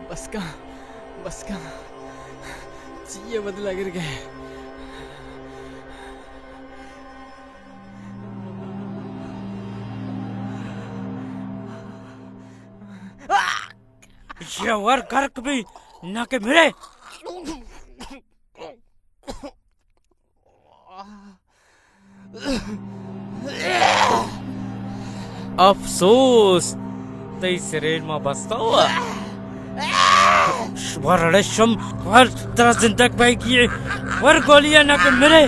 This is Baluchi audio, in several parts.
بس کن، بس کن۔ چی ءِ بدل ءَ گر گئے؟ یہ ور غرق بھی نہ کہ مرے۔ افسوس، تئی سرین ما بستا ہوا۔ ور اڑے شم، ور ترا زندگ بھائی کیے، ور گولی ہے نہ کہ مرے۔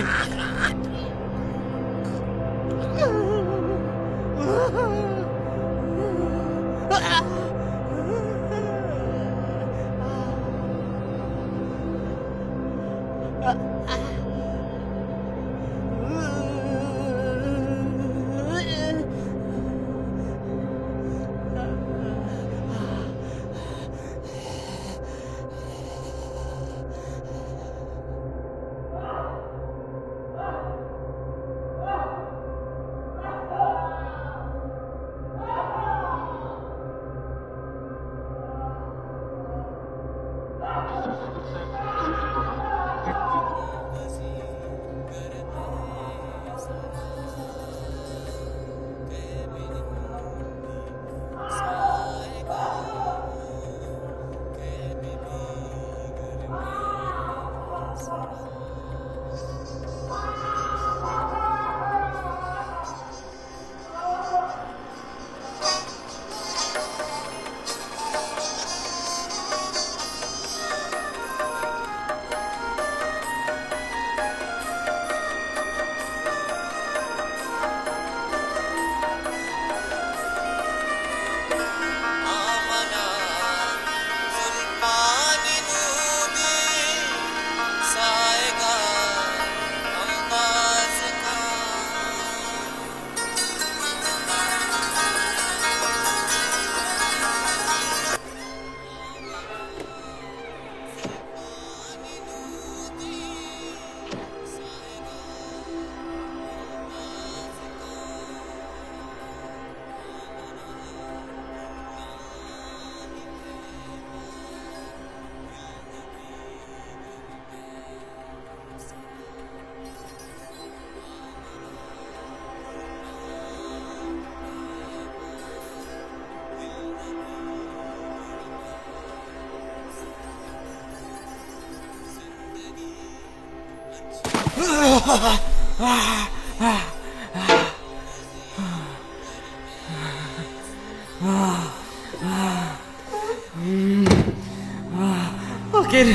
آخر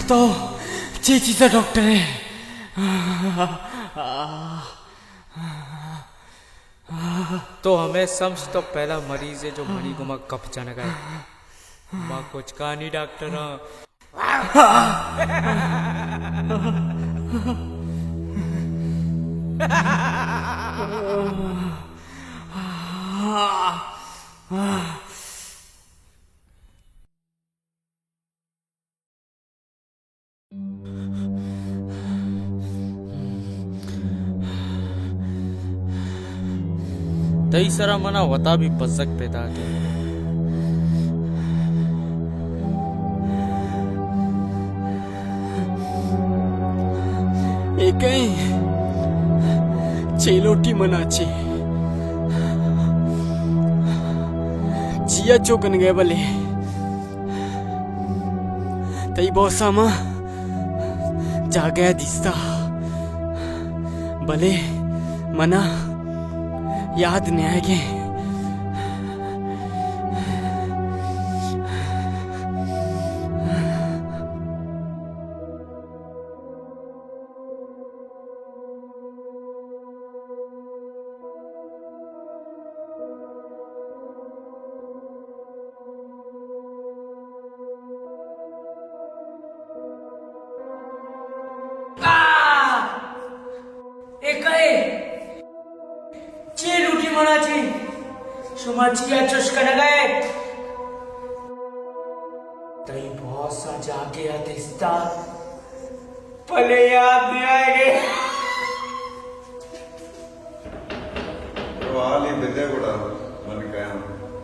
تو چی چیزا ڈاکٹر ئے؟ تو ہمے سمجھ تو پہلا مریض ئے جو منی گوما گپ جنگا ئے۔ ما کچکانی ڈاکٹر آں۔ تئی سرا منا وتا بھی بزگ پیداک ئے۔ اے کئے؟ چے لوٹی منا چے؟ چیا چو کنگئے بلے؟ تئی بوسا ما جاگہ دیستا، بلے منا یاد نیائگیں۔ آ! اے کئے؟ چے لوٹی منا چے؟ شما چیا چش کنگا ئے؟ تئی بوسا جاگہ ءَ دیستا، بلے یاد نیائگے۔ تو حالی بدے گڑا من کایاں۔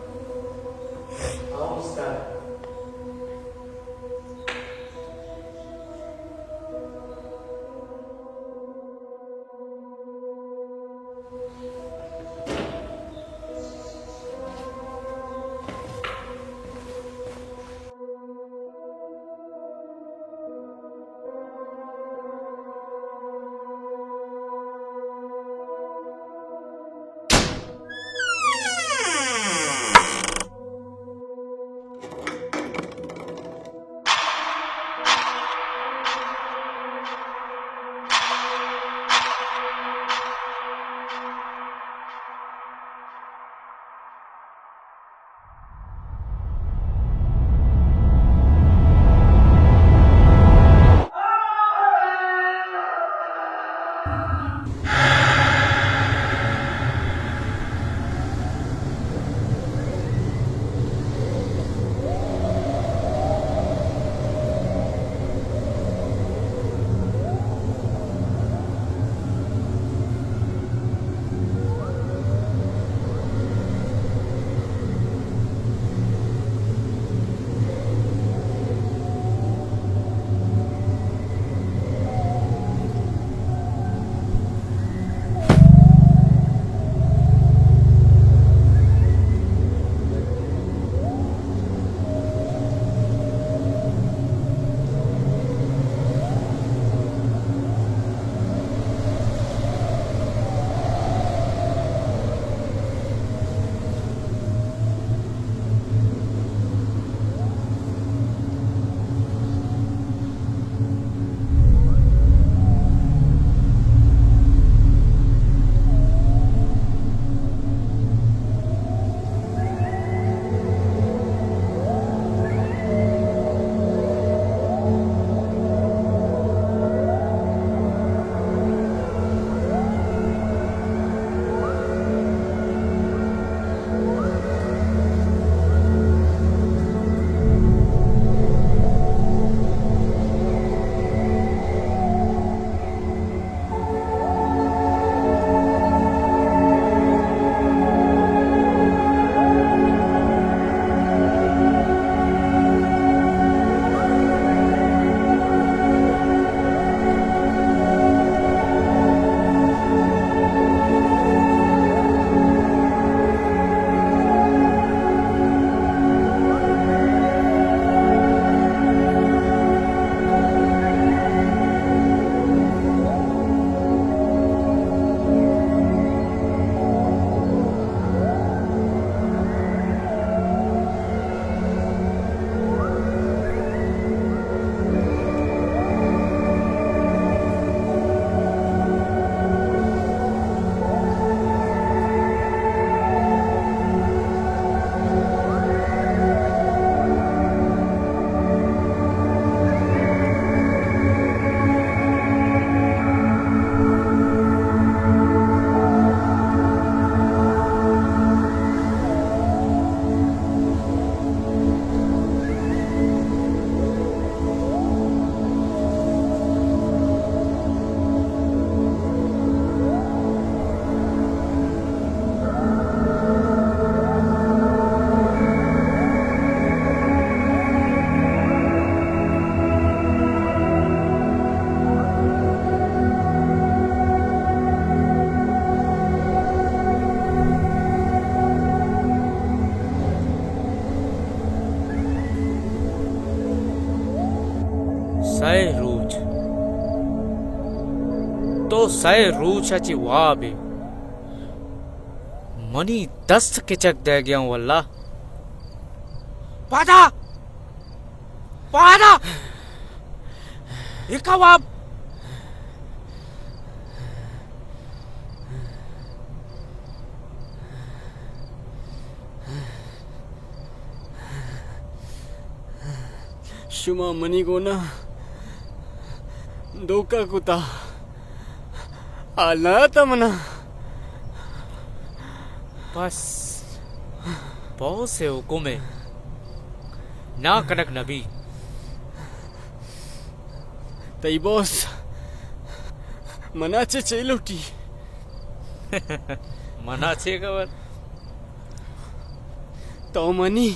سئے روچ، تو سئے روچ ءَ چہ واب ئے۔ منی دست کچک دئیگ ءَ اوں واللہ۔ پادا! پادا! اے کئے واب؟ شما منی گونا دھوکہ کتا، حال نہ داتا منا۔ بس، باس ءِ حکم ءَ نہ کنگ نہ بی۔ تئی باس منا چہ چے لوٹی؟ منا چے خبر؟ تو منی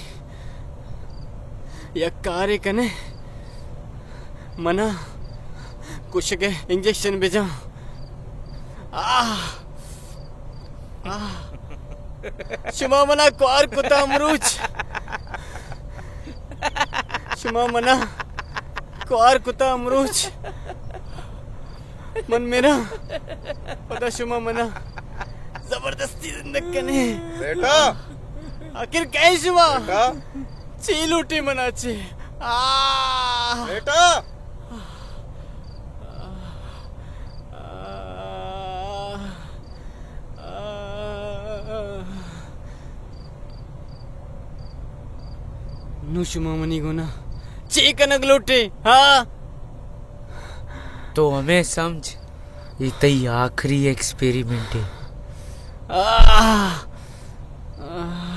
یک کارے کنے، منا کشگ ءِ انجیکشن بجن۔ آہ! آہ! شما منا کوار کتا امروچ۔ شما منا کوار کتا امروچ۔ من مراں۔ پدا شما منا زبردستی زندگ کنے۔ بیٹا! آخر کئے شما؟ بیٹا! چے لوٹے منا چے؟ آہ! بیٹا! نوں شما منی گونا چے کنگ لوٹے؟ ہاں؟ تو ہمے سمجھ، اے تئی آخری ایکسپیریمنٹ اے۔ آہ! آہ!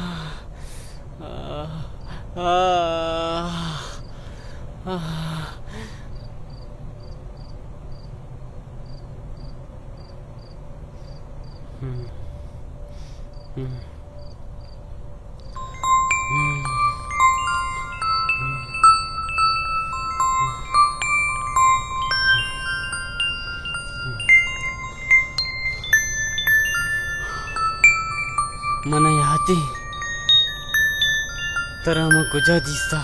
آہ! آہ! آہ! ہم۔ ہم۔ منا یاتے، ترا من کجا دیستا؟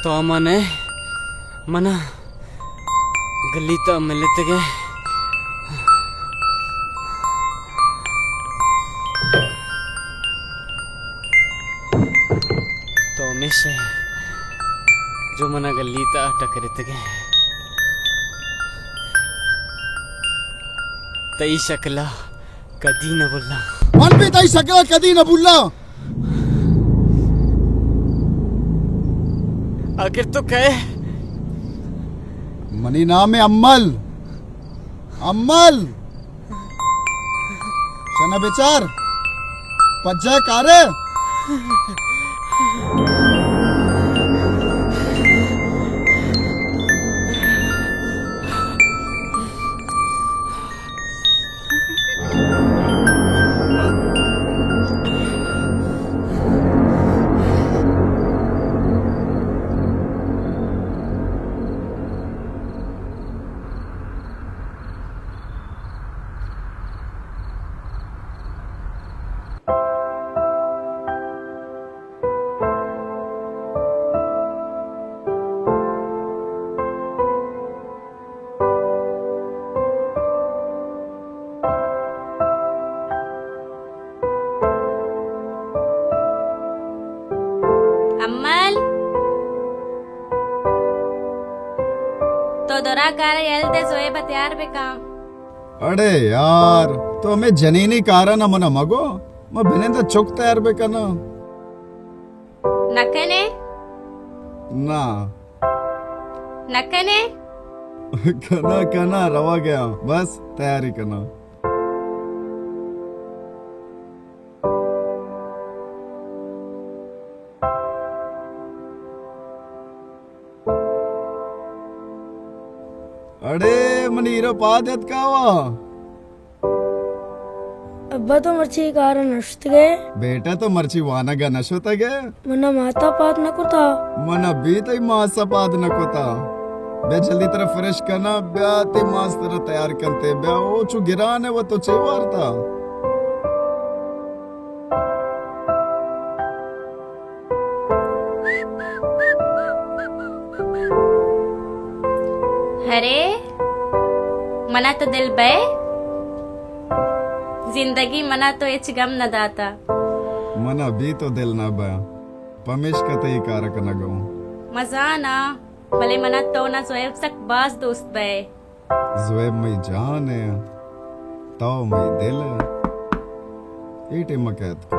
تو من ئے، منا گلی تہا ملتگ ئے۔ تو ہمیش ئے جو منا گلی تہا ٹکرتگ ئے۔ تئی شکل ءَ کدی نہ بھلاں۔ من بھی تئی شکل ءَ کدی نہ بھلاں۔ آخر تو کئے؟ منی نام ہے امل۔ امل۔ شنا بچار۔ پجا کارے۔ امل، تو درا کار یل دے، زویب ءَ تیار بکن۔ اڑے یار، تو ہمے جنینی کاراں ءَ منا مگو، ما بنند ءَ چک تیار بکناں۔ نہ کنے؟ نہ۔ نہ کنے؟ کنا، کنا، روا گیا۔ بس، تیاری کنا۔ اڑے، منی ہیرو پاد اتکا وا۔ ابا تو مرچی کار نشتگے؟ بیٹا تو مرچی وانگا نشتگے؟ منا ماتا پاد نہ کتا۔ منا بھی تئی ماسا پاد نہ کتا۔ بیا جلدی ترا فریش کنا، بیا تئی ماس ترا تیار کنتے، بیا او چو گران ہے، وہ تو چے وارتا؟ ارے، منا تو دل بے، زندگی منا تو ہچ گم نہ داتا۔ منا بھی تو دل نہ بے، پمیشکا تئی کار کنگا اوں۔ مزانا، بلے منا تو نا زویب سک باز دوست بے۔ زویب مئی جان ہے، تو مئی دل ہے۔ اے ٹیم کیت کو۔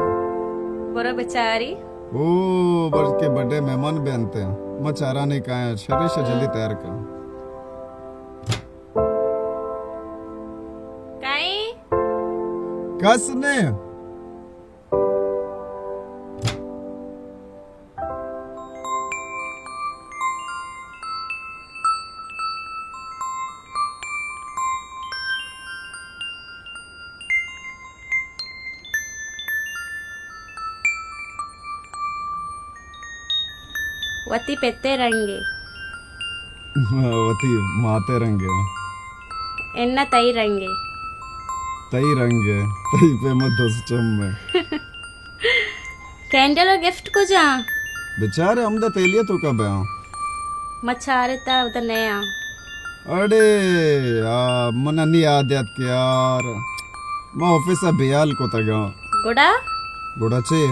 برو بچاری۔ او، بلکہ بڑے مہمان بنتے ہیں۔ ما چارانی کائیں، شرش جلدی تیار کر۔ کائیں؟ کس نے۔ وتی پتے رنگے۔ وتی ماتے رنگے۔ انا تئی رنگے۔ تئی رنگے، تئی پہ ما دس چم ہے۔ کینڈل و گفٹ کجا؟ بچارے ہمدا تیلیا توکا بیاں۔ ما چارتا اودا نیاں۔ اڑے یار، منا نی یاد یات کہ یار، ما آفس ء بیال کتگاں۔ گڑا؟ گڑا چے؟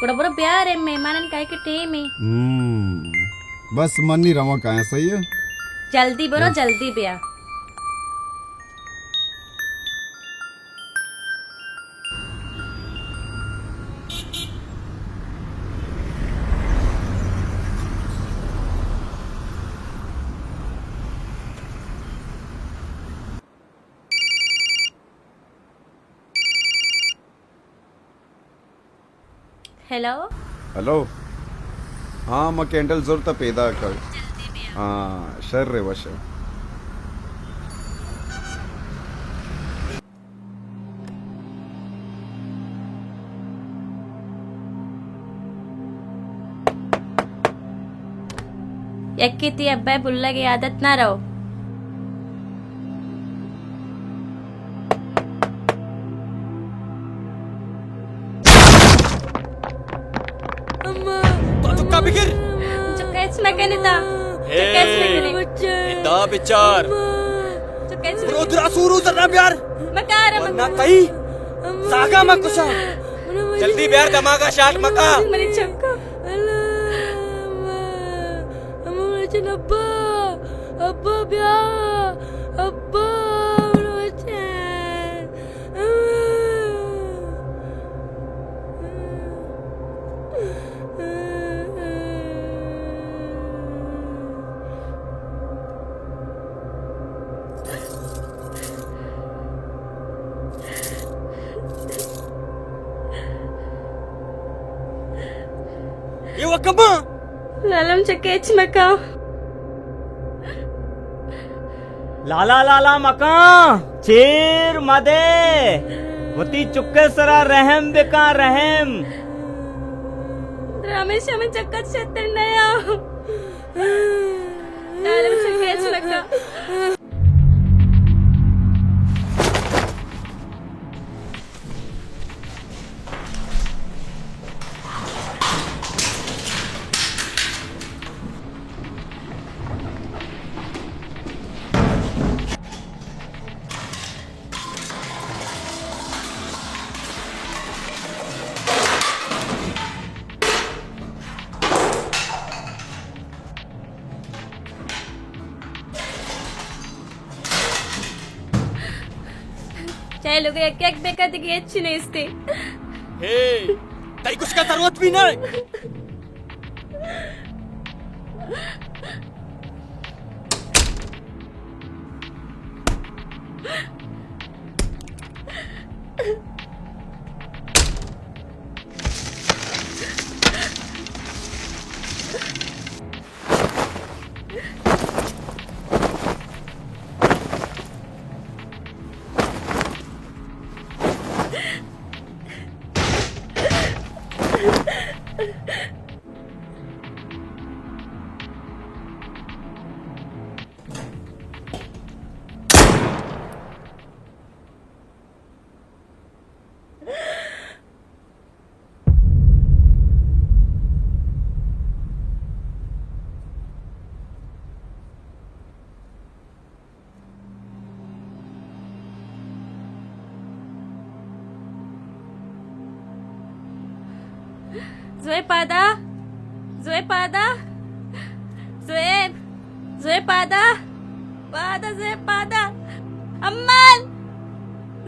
گڑا برو بیار، اے مہمانن کائے کہ ٹیم ہے۔ ہم، بس من نی رواں کائیں، صحیح ہے؟ جلدی برو، ہم۔ جلدی بیا۔ ہیلو۔ ہیلو۔ ہاں، ما کینڈل زرتا پیدا کر۔ جلدی بیا۔ ہاں، شر رے وش۔ یکے تی ابا بلگ عادت نہ رو۔ اما۔ تو چکا بگر۔ چکا ہچ نہ کنے تا۔ چکا ہچ نہ کنے۔ ادا بچار۔ چکا ہچ نہ برو کنے۔ درا سورو زرا بیار۔ مکار۔ منا تئی۔ ساگا مکشا۔ جلدی بیار، دماغا شاٹ مکا۔ منی چکا۔ اللہ، اما۔ اما، منو بچن ابا، ابا بیا، ابا، منو بچن۔ اے وکما۔ لالم چکے ہچ مکا۔ لالا، لالا مکاں، چیر مدے۔ وتی چکے سرا رحم بکاں، رحم۔ ہمیشہ من چکت شتر نیا۔ لالم چکے ہچ مکا۔ چاہے لوگ یک یک بکا، دگہ ہچ نیستی۔ ہے، تئی کچھ کا ضرورت بھی نہیں۔ زویب پادا، زویب پادا، زویب، زویب پادا، پادا زویب پادا، امل،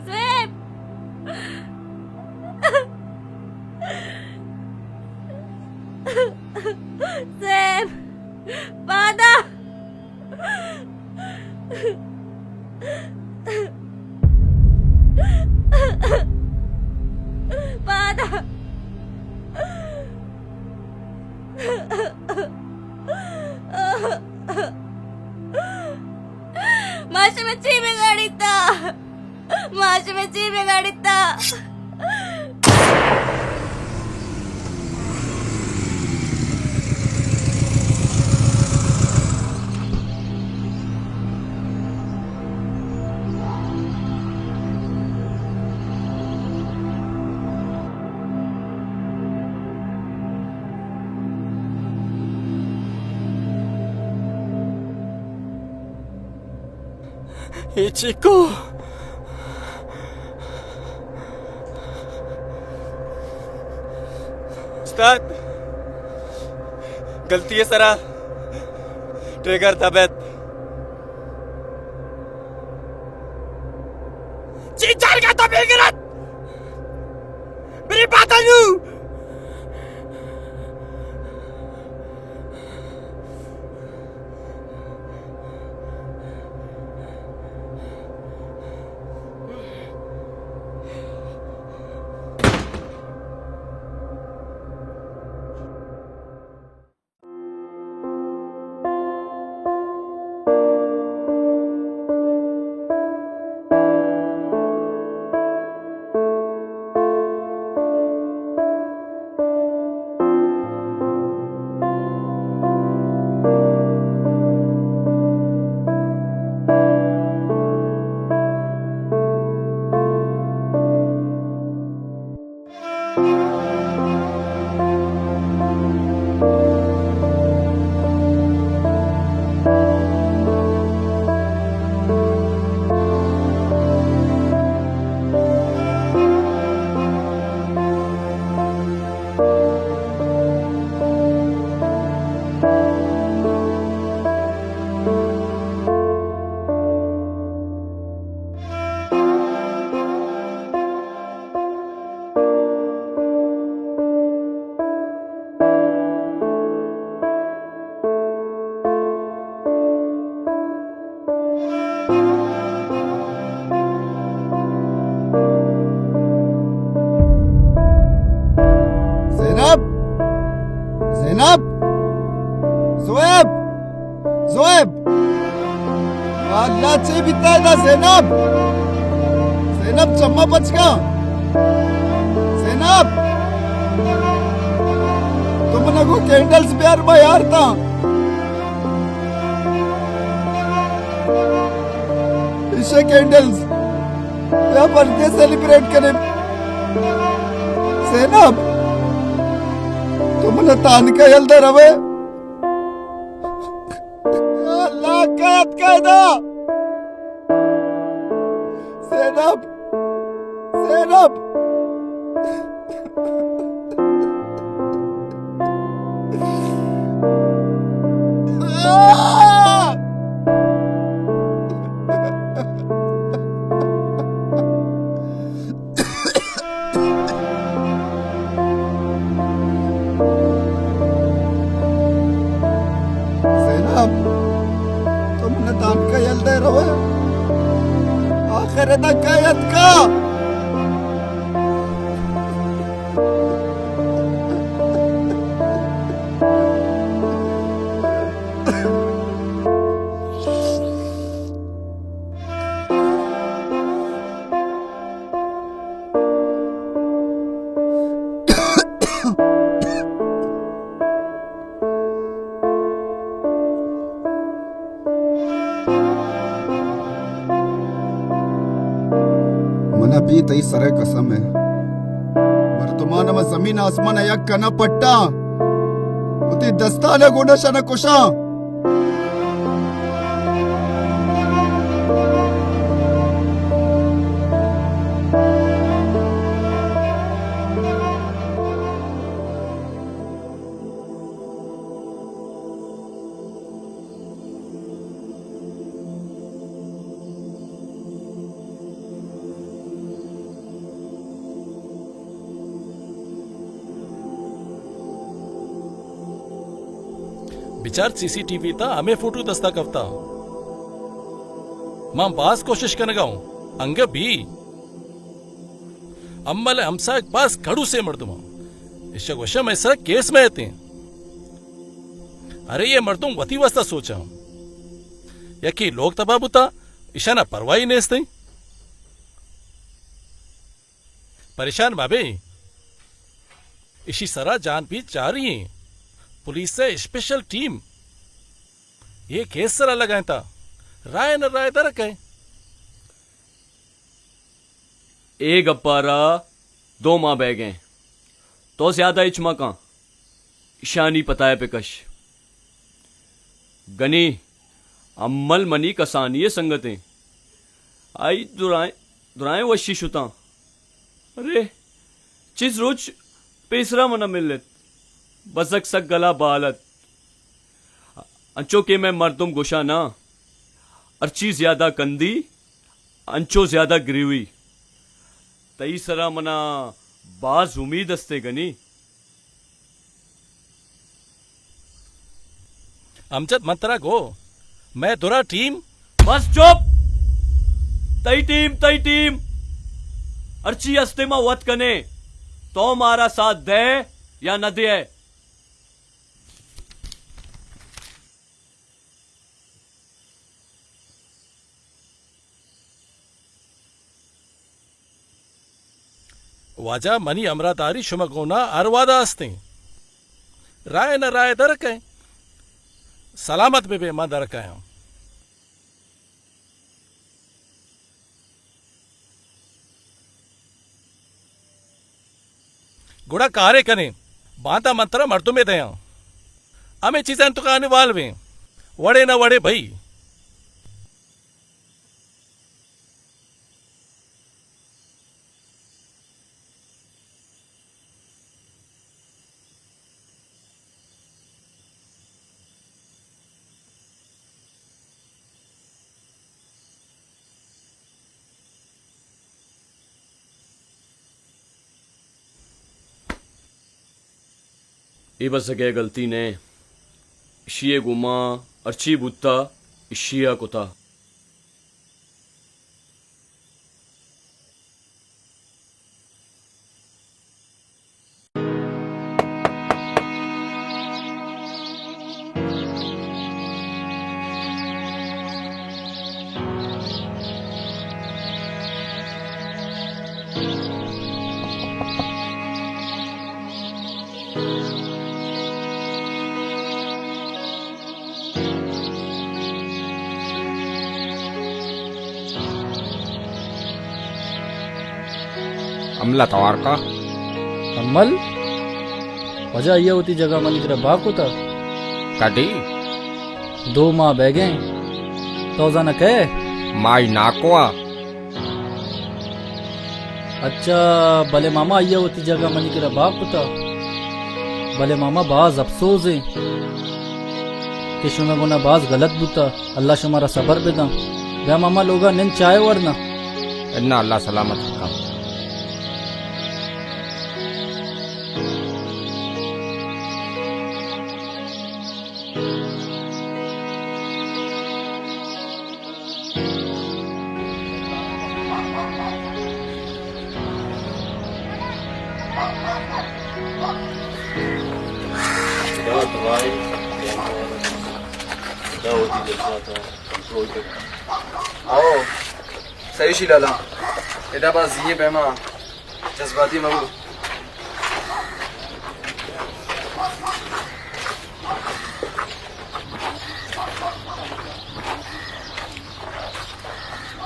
زویب، زویب، پادا۔ پادا۔ ما شمئے چی بگاڑیتا؟ ما شمئے چی بگاڑیتا؟ اے چیکو۔ استاد، گلتی ءِ سرا ٹریگر دبیت۔ چی چارگا تو بے غیرت؟ میری بات سنو۔ زینب! زینب! زویب! زویب! اللہ، چے بیتا ادا زینب؟ زینب، چما پچ کن۔ زینب! تو منا گو کینڈلز بیار، ما یار تا۔ ایشے کینڈلز۔ بیا برتھ ڈے سیلیبریٹ کنیں۔ زینب، تو منا تانکا یل دے روے۔ یا اللہ، کئے اتکا ادا؟ زینب، زینب۔ زینب، تو منا تانکا یل دے روے؟ آخر ادا کئے اتکا؟ منا بی تئی سر ءِ قسم ءَ، مردمان ءَ ما زمین آسمان ءَ یک کناں پٹاں، وتی دستان ءَ گوں اشاں کشاں۔ بچار سی سی ٹی وی تا ہمے فوٹو دستا کپتا۔ من باز کوشش کنگا ہوں، انگہ بی۔ امل ہمساہگ باز کڑوسے مردم ہاں۔ اشا گوشا مئے سرا کیس مہ اتیں۔ ارے یہ مردم وتی واسطہ سوچاں۔ یکی لوگ تباہ بوتا، اشانا پرواہی نیستیں۔ پریشان مہ بے، اشی سرا جان پیچ جاری ایں۔ پولیس ءِ اسپیشل ٹیم اے کیس سرا لگائینتا، رائے نہ رائے در کئے۔ اے گپارا دو ماہ بیگیں، تو زیادہ ہچ مہ کن۔ ایشانی پتائے پہ کش۔ گنی، امل منی کسانی ءِ سنگتیں۔ آئی درائیں، درائیں وشی شتاں۔ ارے، چیز روچ پیسرا منا ملت۔ بزگ سک گلا بالت۔ انچو کہ میں مردم گوشاں نا، ہرچی زیادہ کندی، انچو زیادہ گریوی۔ تئی سرا منا باز امید استے گنی۔ امجد، من ترا گو، مئے درا ٹیم۔ بس چپ! تئی ٹیم، تئی ٹیم! ہرچی استے ما وت کنے، تو مارا ساتھ دے یا نہ دے۔ واجہ، منی ہمراہ داری شما گونا ہر وہدا استیں۔ رائے نہ رائے در کئے۔ سلامت بہ بے، من در کایاں۔ گڑا کارے کنیں، باندا من ترا مردمے دیاں۔ ہمے چیزاں تو کانے والویں، وڑے نہ وڑے بھئی۔ اے بزگ ءِ گلتی نہ، اشی ءِ گوما ہرچی بوتا، اشی ءَ کتا۔ املا توار کا۔ امل؟ واجہ، آئی ءَ وتی جگہ منی کرا بھا کتا۔ کدی؟ دو ماہ بیگیں۔ تو زانا کئے؟ مائی ناکو ءَ۔ اچھا، بلے ماما، آئی ءَ وتی جاگہ منی کرا بھا کتا۔ بلے ماما، باز افسوز ایں کہ شمئے گونا باز غلط بوتا۔ اللہ شمارا صبر بداں۔ بیا ماما، لوگا نند چائے ورنا۔ انا، اللہ سلامت کن۔ او، صحیح شی لالا۔ ادا باز زیئیں پیما۔ جذباتی مبو۔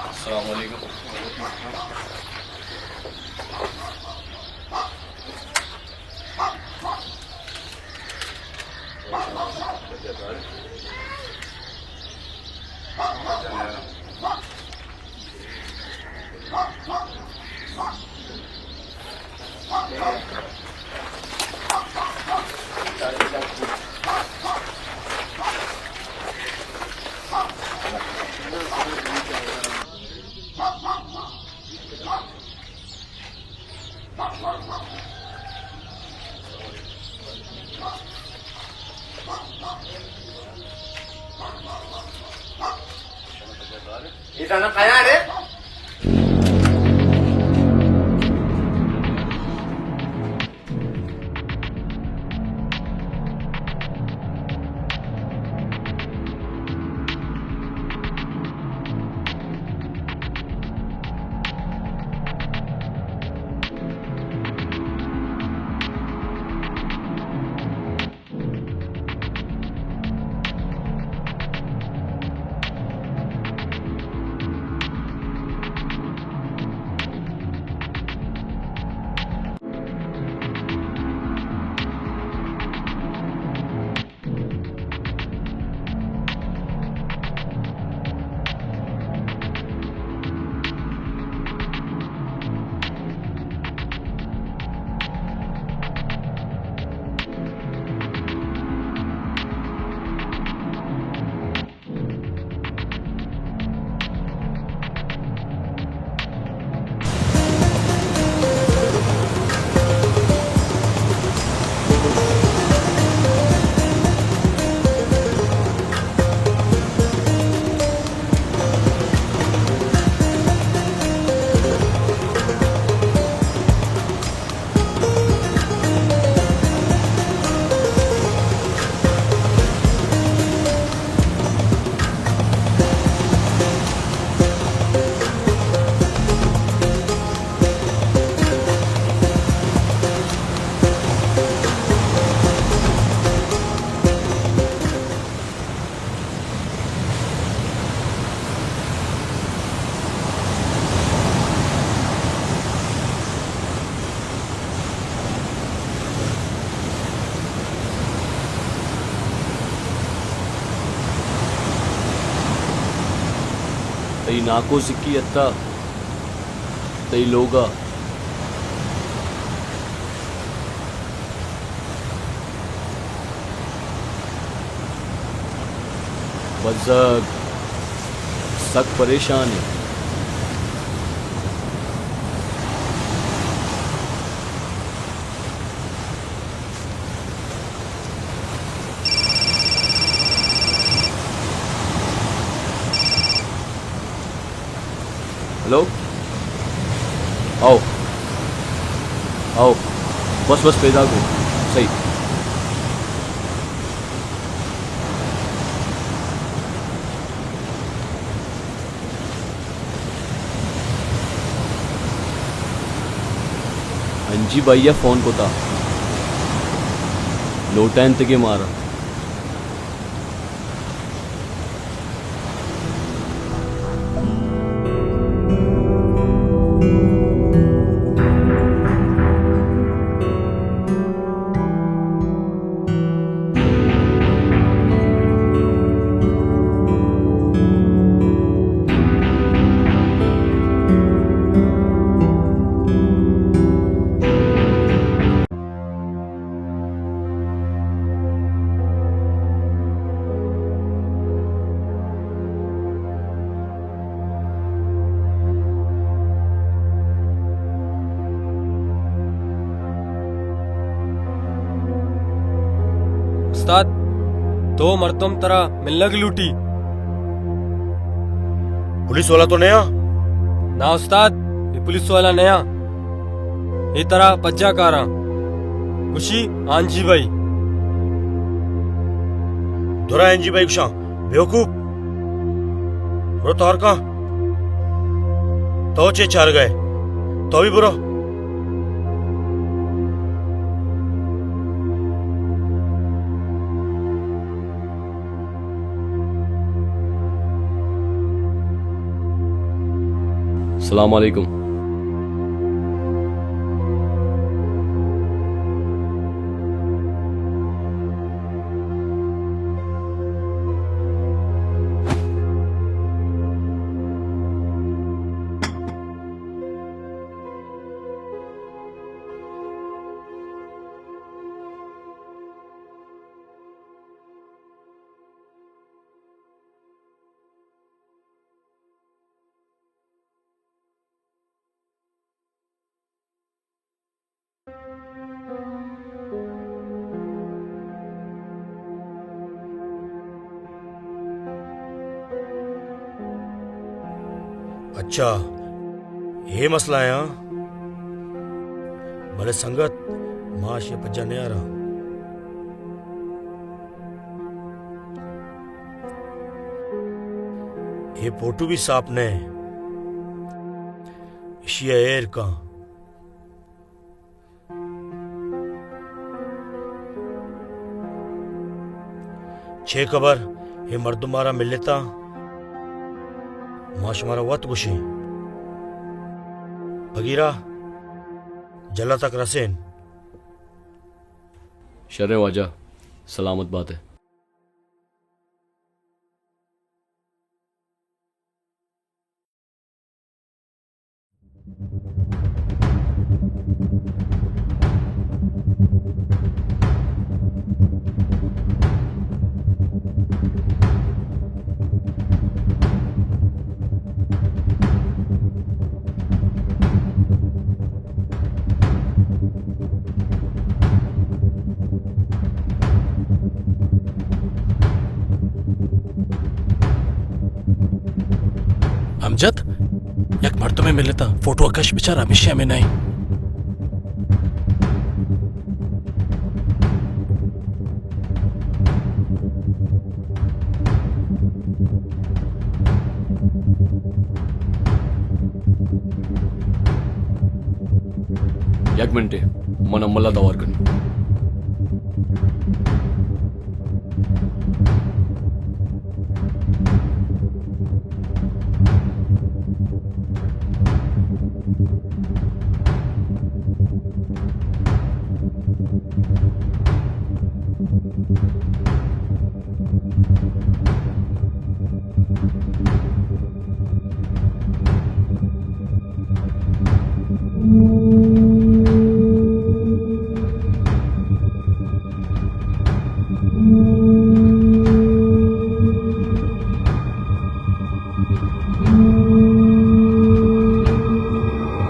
السلام علیکم۔ اے زاناں کئے اَنت؟ تئی ناکو سکی اتہ تئی لوگ ءَ۔ بزگ سک پریشان اِنت۔ ہیلو؟ آؤ۔ آؤ۔ بس، بس، پیداک اوں۔ صحیح۔ انجی بھائی ءَ فون کتہ۔ لوٹائینتگ ئے مارا۔ استاد، دو مردم ترا ملگ لوٹی۔ پولیس والا تو نیا؟ نا استاد، اے پولیس والا نیا۔ اے ترا پجا کاراں۔ گوشی آنجی بھائی۔ درا آنجی بھائی گوشاں۔ بیوقوف۔ برو تارکاں۔ تو چے چارگئے؟ تو بھی برو۔ السلام علیکم۔ چا، اے مسئلہ ایں؟ بلے سنگت، ما اشی ءَ پجا نیاراں۔ اے پوٹو بھی ساپ نہ ایں۔ اشی ءَ ایر کن۔ چے خبر؟ اے مردم مارا ملتاں، ما شمارا وت گوشیں۔ بگیرا، جلتک رسین۔ شر ایں واجہ، سلامت بات ئے۔ امجد، یک مردمے ملتاں، فوٹو ءَ کش، بچار ہمیشی ہمے نہ ایں۔ یک منٹے، من امل ءَ دوار کنیں۔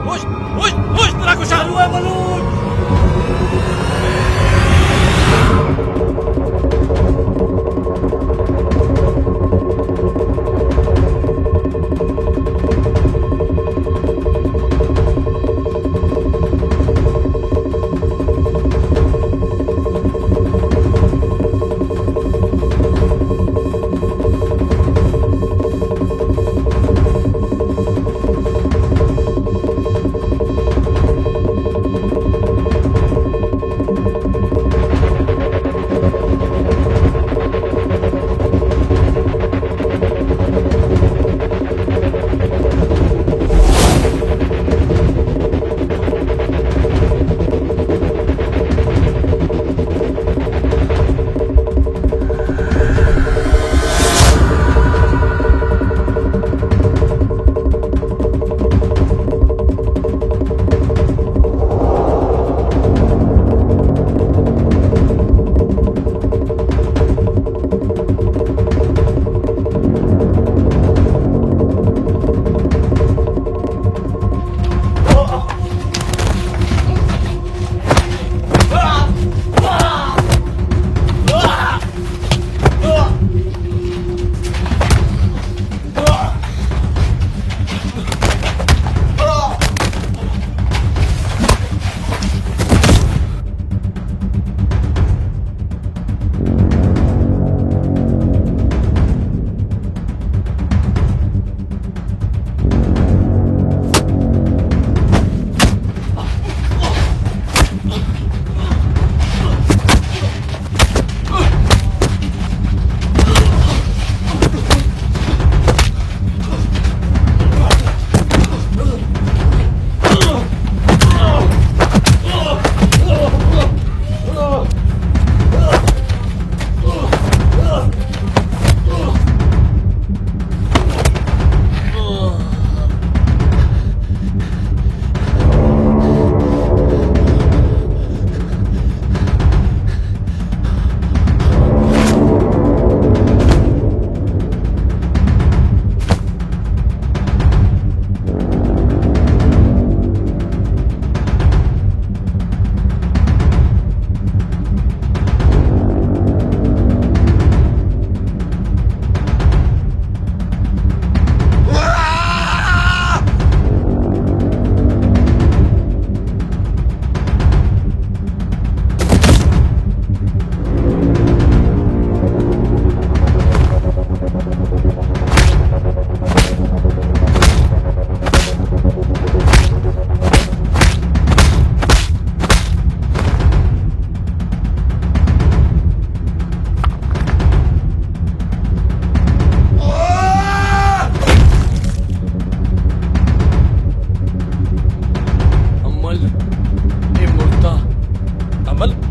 ہوش، ہوش، ہوش، ترا گوشاں۔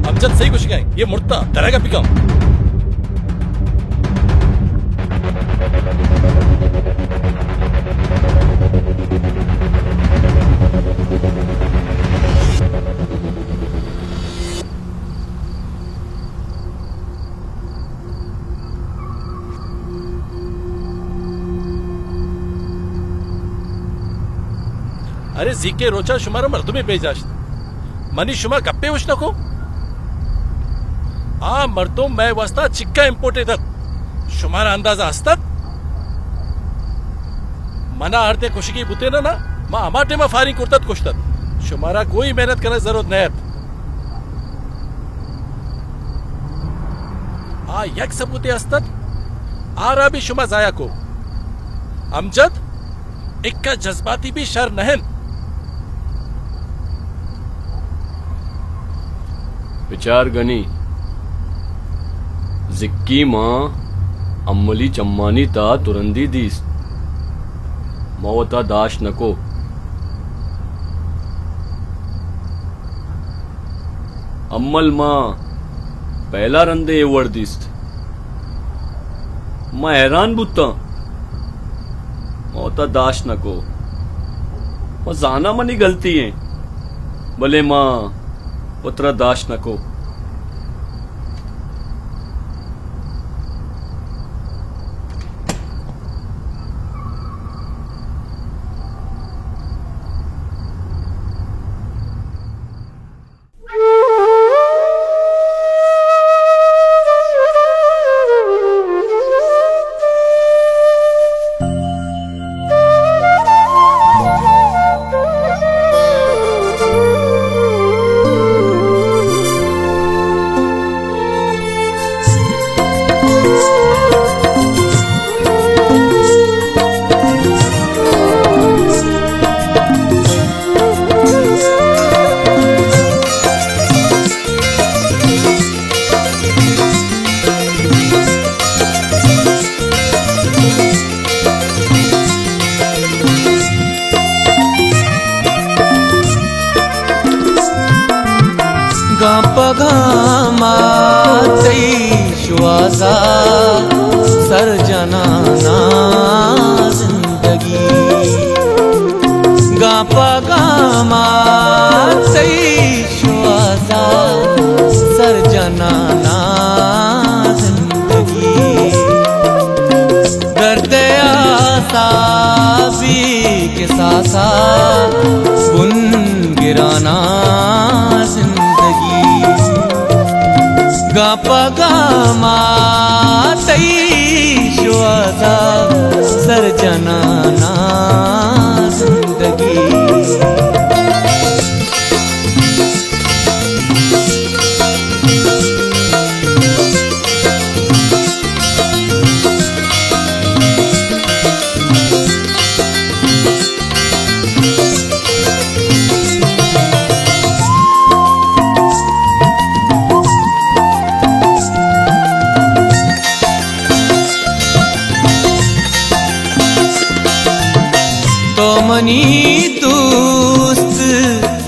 امجد صحیح گوشگا ایں، اے مرتا، درائیگا پکا۔ ارے زیکیں روچا شمارا مردمے پیش داشت، منی شما گپے وش نکو۔ آ مردم مئے واسطہ چکا امپورٹڈ ات، شمارا اندازہ ہست ات؟ منا ہردے کشگی بوتین نا، ما ہما ٹیما فائرنگ کرتت، کشتت۔ شمارا کوئی محنت کنگ ضرورت نہ ات۔ آ یک ثبوتے است ات، آ را بھی شما ضائع کو۔ امجد، اکا جذباتی بھی شر نہ انت۔ بچار گنی، زکی ما املی چمانی تا ترندی دیست، ما وتا داشت نکو۔ امل ما پہلا رندے اے وڑ دیست۔ ما حیران بوتاں۔ ما وتا داشت نکو۔ ما زاناں منی غلطی ایں، بلے ما وترا داشت نکو۔ گاں پہ گاما تئی شوازا سر جنانا زندگی۔ گاں پہ گاما تئی شوازا سر جنانا زندگی۔ درد آسا بی کساسا بن گرانا زندگی۔ گاں پہ گاما تئی شوازا سر جنانا زندگی۔ تو منی دوست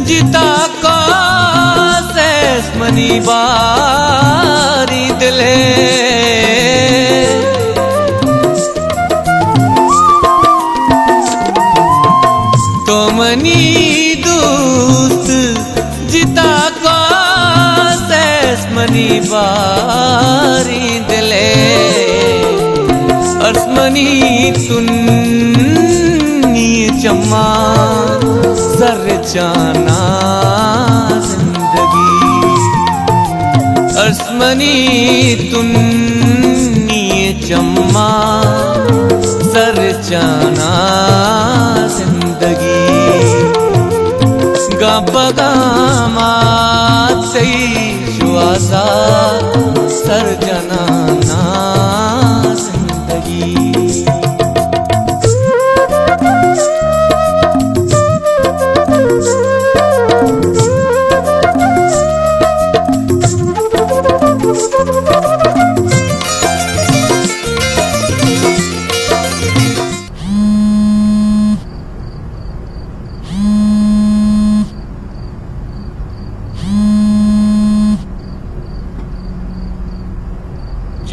جتا کاس ئس منی باری دلے۔ تو منی دوست جتا کاس ئس منی باری دلے۔ ارس منی تنی چما سر چانا زندگی۔ ارس منی تنی چما سر چانا زندگی۔ گاں پہ گاما تئی شوازا سر جنانا زندگی۔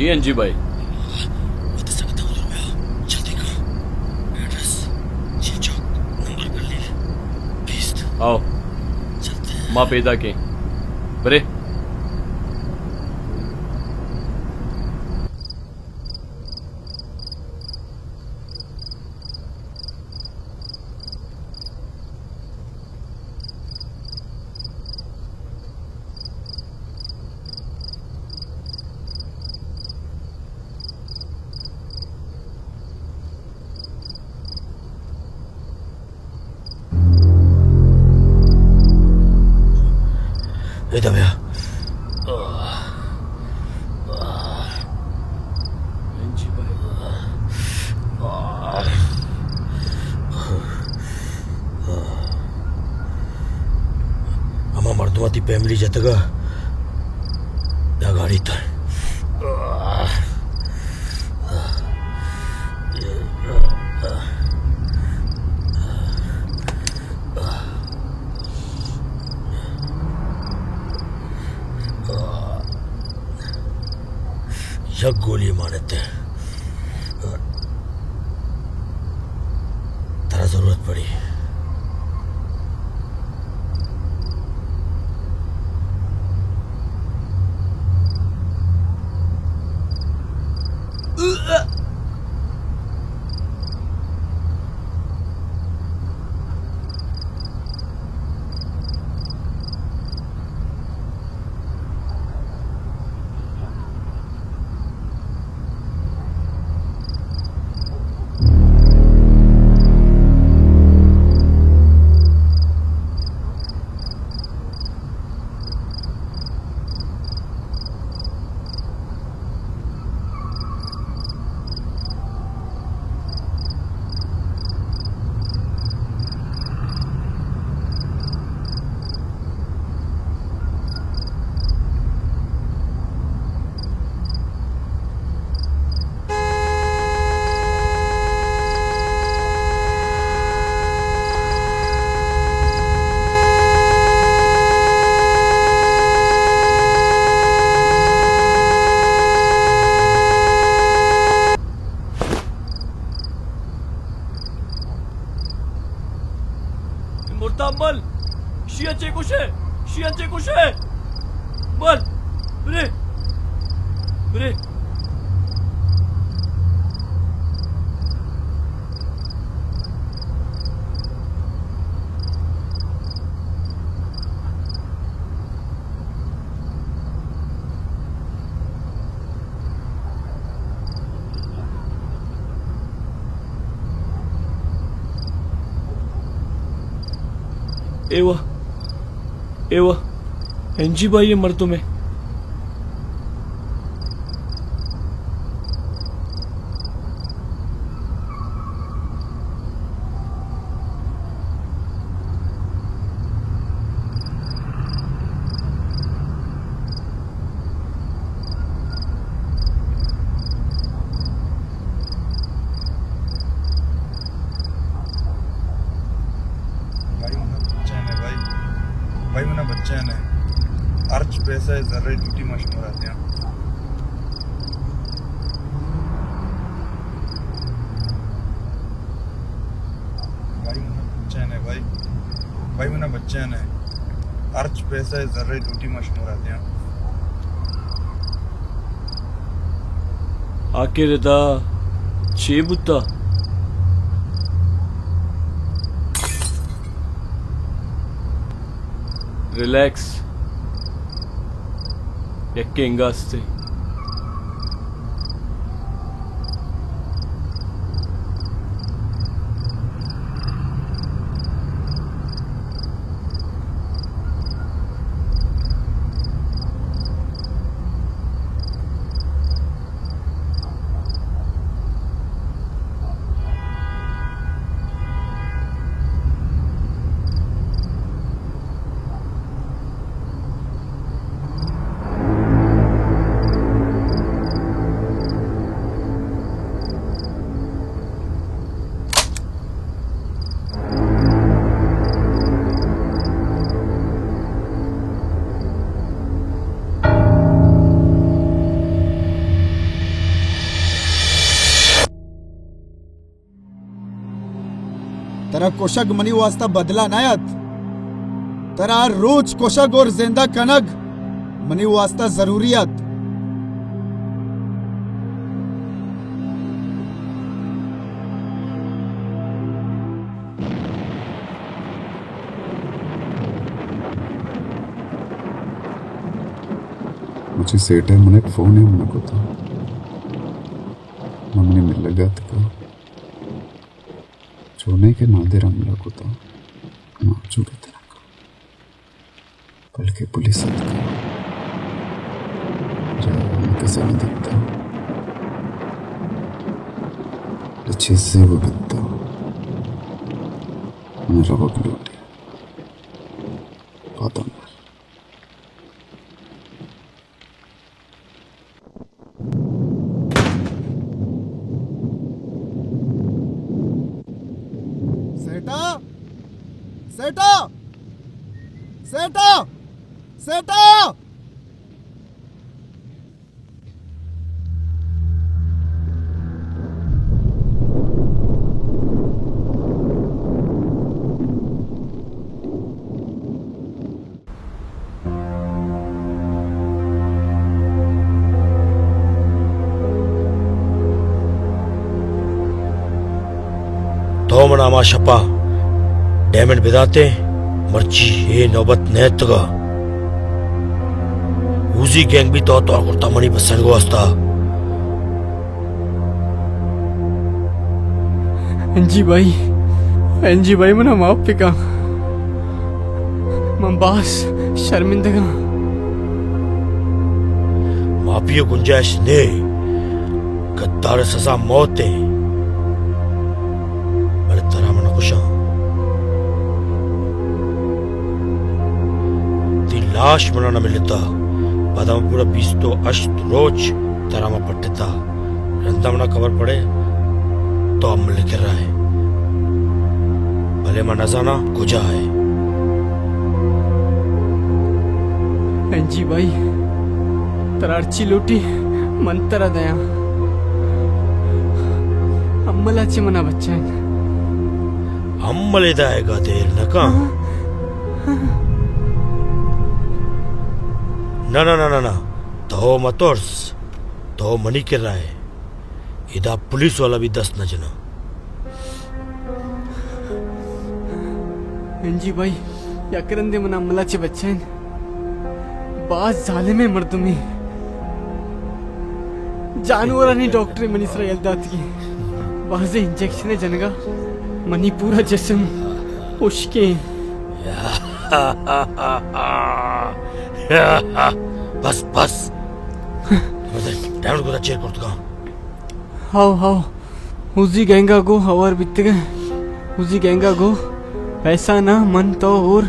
این جی بھائی۔ وتی سنگت ءَ حضور بیا۔ جلدی کن۔ ایڈریس، چیف چوک، نمبر گلی، بیست۔ آؤ۔ جلدی۔ ما پیداک ایں۔ برے۔ ادا بیا۔ ہما مردم ءَ تئی فیملی جتگ ءَ، یا گاڑی تر۔ یک گولی مانتے۔ ترا ضرورت پڑی۔ مرتا مل، شیا چے کشے؟ شیا چے کشے؟ مل، برے، برے۔ ایوا، ایوا، این جی بھائی مردم ہے۔ بھائی، منا بچہ نے بھائی، بھائی، منا بچہ نے۔ ہرچ پیسہ ءِ زر ءِ ڈیوٹی ما شمارا دیاں۔ بھائی، منا بچہ نے بھائی، بھائی، منا بچہ نے۔ ہرچ پیسہ ءِ زر ءِ ڈیوٹی ما شمارا دیاں۔ آخر ادا چے بوتا؟ ریلیکس، یکے انگا استے۔ ترا کشگ منی واسطہ بدلہ نہ ات۔ ترا ہر روچ کشگ اور زندہ کنگ منی واسطہ ضروری ات۔ مچی سیٹے منک فون ہم نہ کتا۔ من منی ملگا تکا۔ چونے کہ نادر حملہ کتا، ما چو بہ ترکا۔ بلکہ پولیس اتکا۔ جاگہ ہم کسے نہ دیتا۔ چیزے وہ بیتا۔ من روگ لوٹے۔ پادم سیٹا! سیٹا! سیٹا! سیٹا! تو منا ہما شپا ڈائمنڈ بداتے، مرچی اے نوبت نیتگا۔ اوزی گینگ بھی تو توار کرتا منی بسنگ واسطہ۔ این جی بھائی، این جی بھائی، منا معاف بکن۔ من باز شرمندگاں۔ معافی گنجائش نے، غدار سزا موت ہے۔ بلے ترا من کشاں۔ تی لاش منا نہ ملتا۔ پدا من پورا بیست و ہشت روچ ترا من پٹتا۔ رندا منا خبر پڑے تو امل کرا ہے، بلے من نزاناں کجا ہے۔ این جی بھائی، ترا ہرچی لوٹی من ترا دیاں۔ امل ءَ چہ منا بچائین۔ امل ءِ دائگا دیر نہ کن۔ نہ، نہ، نہ، نہ، نہ۔ تو مہ ترس، تو منی کرا ئے۔ ادا پولیس والا بھی دست نہ جناں۔ این جی بھائی، یک رندے منا امل ءَ چہ بچائین۔ باز ظالمیں مردمے۔ جانورانی ڈاکٹرے منی سرا یل داتگی۔ بازیں انجیکشنے جنگا منی پورا جسم ہشکیں۔ بس، بس۔ ڈائمنڈ گودا چیر کرتگاں۔ How, how. اوزی گینگا گو ہوار بیتگیں۔ اوزی گینگا گو پیسہ نہ، من تو اور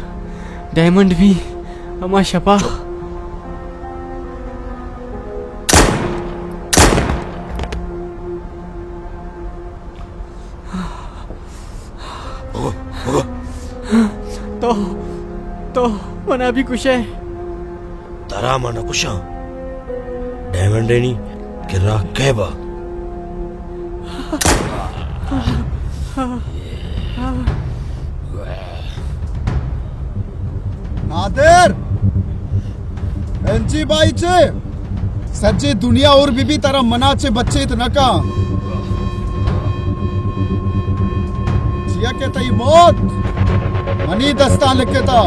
ڈائمنڈ بھی ہما شپا۔ تو، تو منا بھی کشے۔ ترا من نہ کشاں۔ ڈائمنڈانی کرا کئے با۔ نادر! این جی بھائی چے؟ سجے دنیا اور بی بی ترا منا چے بچیت نہ کاں۔ چیا کہ تئی موت منی دستاں لکھتا۔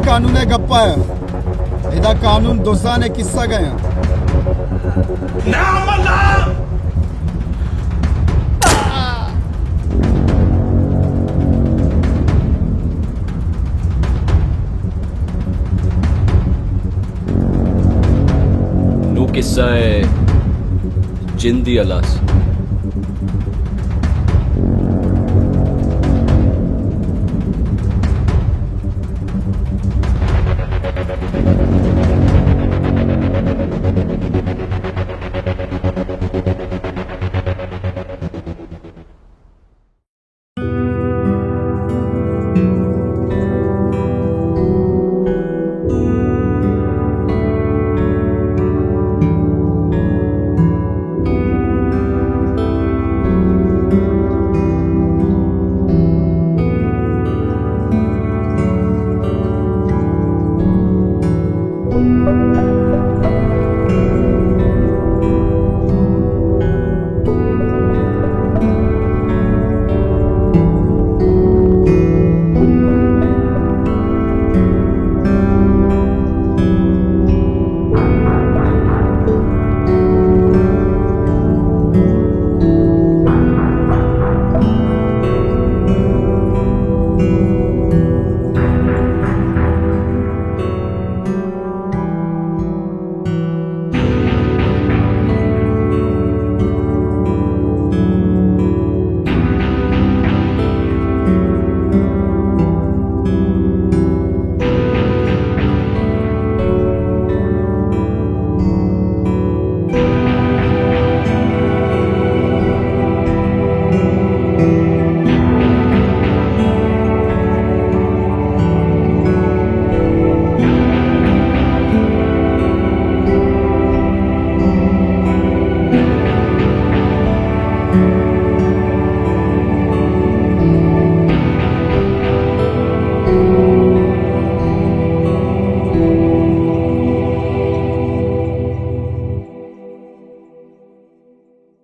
قانون ءِ گپ ءَ۔ ادا قانون دزان ءِ کسہ گئے۔ نوں کسہ ءِ جندی ہلاس۔